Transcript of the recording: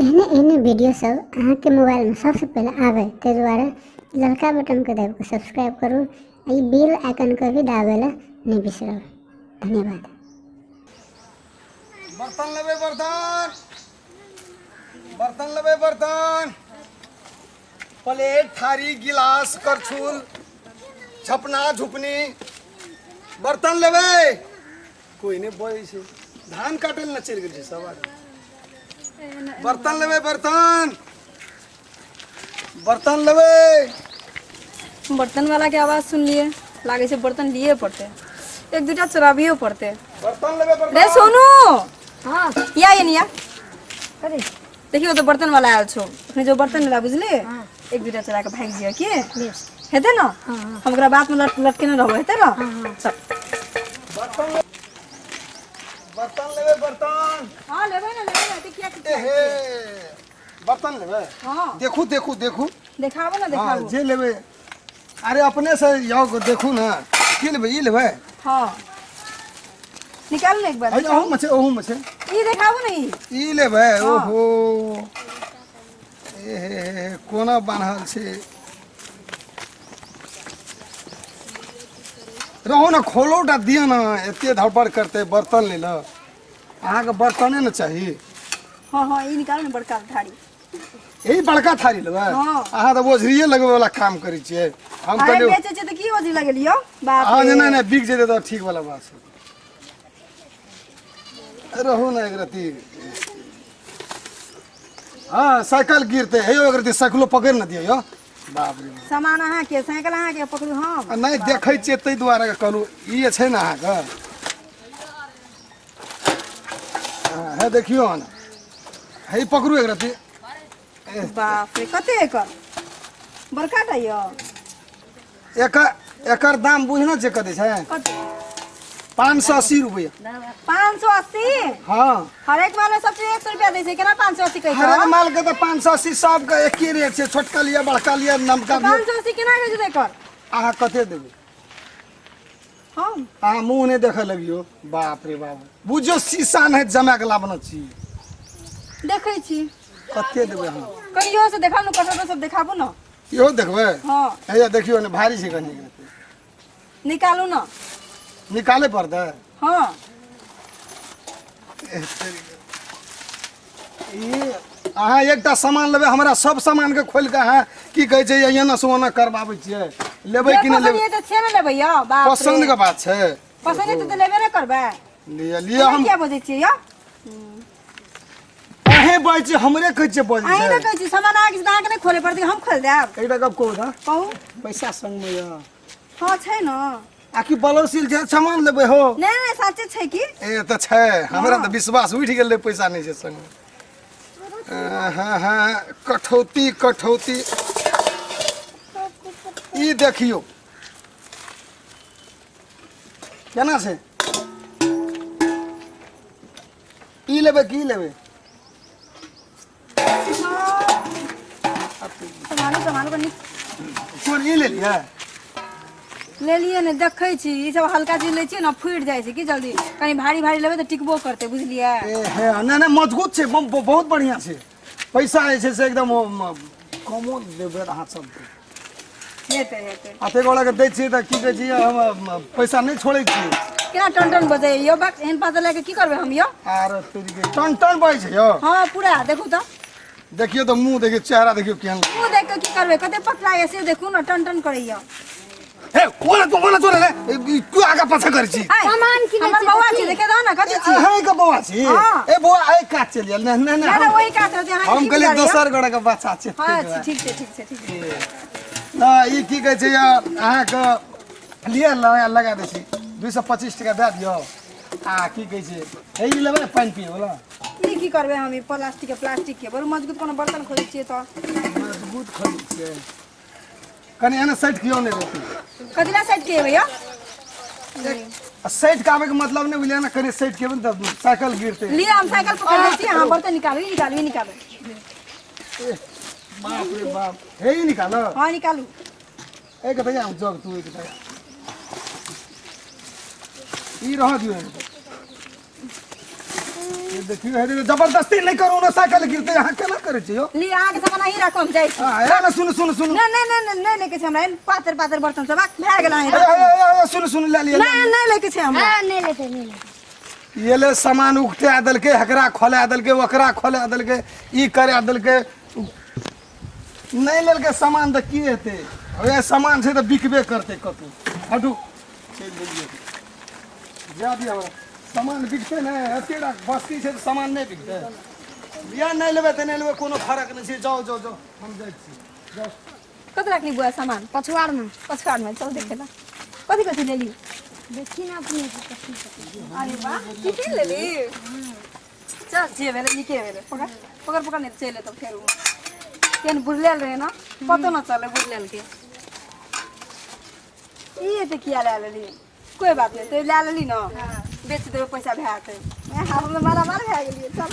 एहने एहने वीडियो सब अहाँके मोबाइलमे सबसँ पहिले आबै, ताहि दुआरे ललका बटनके दाबि कऽ सब्सक्राइब करू आ ई बेल आइकनके भी दाबै लए नहि बिसरब। धन्यवाद। बर्तन लेबै, बर्तन, बर्तन लेबै, बर्तन, प्लेट, थारी, गिलास, करछुल, झपना झुपनी, बर्तन लेबै। कोई नहि बजै छै, धान काटै लए ने चलि गेल छै सब आदमी। बर्तन लेबै, बर्तन, बर्तन लेबै। बर्तन वाला के आवाज सुनलिए, लागे छै बर्तन लिए पड़ते, एक दूटा चोराबियो पड़ते। बर्तन लेबै, बर्तन। रे सोनू। हाँ। या ये निया। कथी? देखियो तो बर्तन वाला आयल छौ, अखनी जो बर्तन लेला बुझली, एक दूटा चोरा के भागि जियो की बेस। हेतै न? हाँ, हाँ। हम ओकरा बात में लटकेने रहबो, हेतै न? हाँ, हाँ। चल। बर्तन, बर्तन लेबै, बर्तन। हाँ लेबै ना, लेबै ना, एते किया किया? एहे, बर्तन लेबै। हाँ। देखू, देखू, देखू। देखाबो ना। हाँ। देखाबो। जे लेबै, अरे अपने से जाओ, देखू ना, की लेबै? ई लेबै? हाँ, निकाल ने एक बार। अरे अहू में छै, अहू में छै। ई देखाबो ना, ई। ई लेबै? हाँ। ओहो, एहे हे हे, कोना बान्हल छै? रहू ने, खोलो टा दिअ ने, एते धड़फड़ करते बर्तन ले ल। अहाँके बर्तने ने चाही। हाँ हाँ, ई निकालो ने बड़का थारी। यही बड़का थारी लेबै? हाँ। अहाँ तऽ ओझरिए लगबै वाला काम करै छियै। हम अरे कहलियै बेचै छै तऽ की ओझरी लगेलियो बाप अहाँ रे। नहि नहि, बिक जेतै तऽ ठीक वाला बात छै। रहू ने एक रत्ती। हाँ, साइकिल गिरते हे, एक रत्ती साइकिलो पकड़ि ने दियौ यौ। बाप रे बाप। सामान अहाँके, साइकिल अहाँके, पकड़ू हम? आ नहि देखै छियै ताहि दुआरे कहलहुँ। ई जे छै ने अहाँके, हाँ, हे देखियौ ने, हे पकड़ू एक रत्ती। बाप रे, कते एकर बड़का टा यौ? एकर एकर दाम बुझना छै कते छै? कते? 580 रुपया। 580? हाँ। हरेक माल में सबसे 100 रुपया दै छै, केना 580 कहै हरेक छौ? माल के तऽ 580 सबके एके रेट छै, छोटका लिअ, बड़का लिअ, नमका लिअ। 580 केना कहै छै एकर? अहाँ कते देबै? हम? अहाँ मुँह नहि देखऽ लगियौ। बाप रे बाप, बुझियौ शीशा नहि जमा के लाबने छी। देखै छी। कते देबै अहाँ? कहियो से देखाउ ने, कटोरो सब देखाबू ने। इहो देखबै? हाँ। हैया देखियौ ने, भारी छै कनि। निकालू ने। निकाले पड़तै? हाँ। ई अहाँ एकटा सामान लेबै, हमरा सब सामान के खोलि के अहाँ की कहै छै एना से ओना करबाबै छियै। लेबै कि नहि लेबै? पसंद तऽ छै ने, लेबै यौ, बाप रे। पसन्द के बात छै। पसंद हेतै तऽ लेबे ने करबै। लिअ, लिअ। हम किया बजै छियै यौ? अहें बजै छियै, हमरे कहै छियै बजै अहीं ने छै। कहै छी सामान अहाँके छै तऽ अहाँके नहि खोले पड़तै, हम खोलि देब। एकटा गप कहू तऽ। कहू। पैसा संगमे यऽ? हाँ छै ने। आ कि बलौसिल जे सामान लेबै हो? नहि नहि, साचे छै की। ए तऽ छै, हमरा तऽ विश्वास उठि गेल रहै, पैसा नहि छै संगमे। हाँ हाँ, कठौती, कठौती ई देखियौ केना छै। ई लेबै की लेबै? सम्हालू, सम्हालू कनि। कोन, ई लेलियै? लेलियै ने, देखै छी। ई सब हल्का चीज लै छियै ने, फुटि जाइ छै की जल्दी। कनि भारी भारी लेबै तऽ टिकबो करतै, बुझलियै? ए हे, नहि नहि, मजबूत छै, बहुत बढ़िआँ छै। पैसा जे छै से एकदम कमो देबै अहाँ सबके। हेतै, हेतै। अते गोड़ा के दै छियै तऽ की कहै छियै, हम पैसा नहि छोड़ै छियै। केना टन टन बजै यौ? बक, एहन पातर लए कऽ की करबै हम यौ? आर तोरी के, टन टन बजै छै यौ? हँ, पूरा देखू तऽ। देखियौ तऽ, मुँह देखियौ, चेहरा देखियौ केहन। मुँह देख कऽ की करबै? कते पतला यऽ से देखू ने, टन टन करैया। हे, ओना तो ओना तोरा रे, ई तू आगा पाछा करै छी। सामान किनै हमर छी बौआ तऽ छी, की? देखे दो ने कथी छी। अहीं के बौआ छी? हाँ। ए बौआ, एहि कात चलि आयल। नहि नहि। नहि नहि, नहि, ओहि कात रहतै अहाँके। हम की कहलियै बुझाइए? दोसर गोड़ा के बच्चा छै। हँ, ठीक छै, ठीक छै, ठीक छै। ना, ई की कहै छै अहाँके, लिअ, लगा लगा दै छी। 225 टका दए दियौ। आ की कहै छै, हे ई लेबै पानि पियै वला? ई की करबै हम ई प्लास्टिक के? प्लास्टिक के बड़ मजबूत कोनो बर्तन खोजै छियै तऽ। मजबूत खोजै छियै? कनि एना सटि कियो नहि रहतै। कथी ला साइड के एबै यौ? आ सटि के आबैके मतलब नहि बुझलियै ने, कनि सटि के एबै ने तऽ साइकिल गिरतै। लिअ, हम साइकिल पकड़ लै छी, अहाँ बर्तन निकालू। ई निकालू, ई निकालू। बाप रे बाप, हे ई निकालो। हँ, निकालू। एक भैया जग तू एक भैया ई रह दियौ। ये देखियो हे जबरदस्ती नहि करू ने साइकिल गिरते अहाँ केना करै छी यौ ली अहाँके सामान अहीं राखू हम जाइ छी आ, हे ने सुन सुन सुन नहि नहि नहि नहि लैके छै हमरा एहन पातर पातर बर्तन सब भए गेल अहीं हे, हे, हे, हे, सुन सुन ले लिअ नहि नहि लैके छै हमरा हाँ नहीं लेते नहीं लेते ये ले सामान उगटे देलकै एकरा खोला देलकै ओकरा खोला देलकै ई करा देलकै नहि लेलकै सामान तऽ की हेतै हे सामान छै तऽ बिकबे करतै कतहु हटू चलि देलियै जा दिअ हमरा सामान बिकतै नहि एते राख बस्ती छै तऽ सामान नहि बिकतै या नहि लेबै तऽ नहि लेबै कोनो फरक नहि छै जाउ जाउ जाउ हम जाइ छी जाउ कत रखली बुआ सामान पछुआर में पछुआर में चल देखे ला कथी कथी लेली देखी ना अपने से कथी कथी। अरे वाह टिफिन लेली चल जे भेलै नीके भेलै पकड़ पकड़ पकड़ नहि चलि एतौ फेर ओ केहन बुझलेल रहै ने पतो न चलै बुझलेल के ई एते किया लए लेली कोई बात नहीं तो लए लेली ने बेच देबै पैसा भए जेतै हम मारा मार भए गेलियै चल।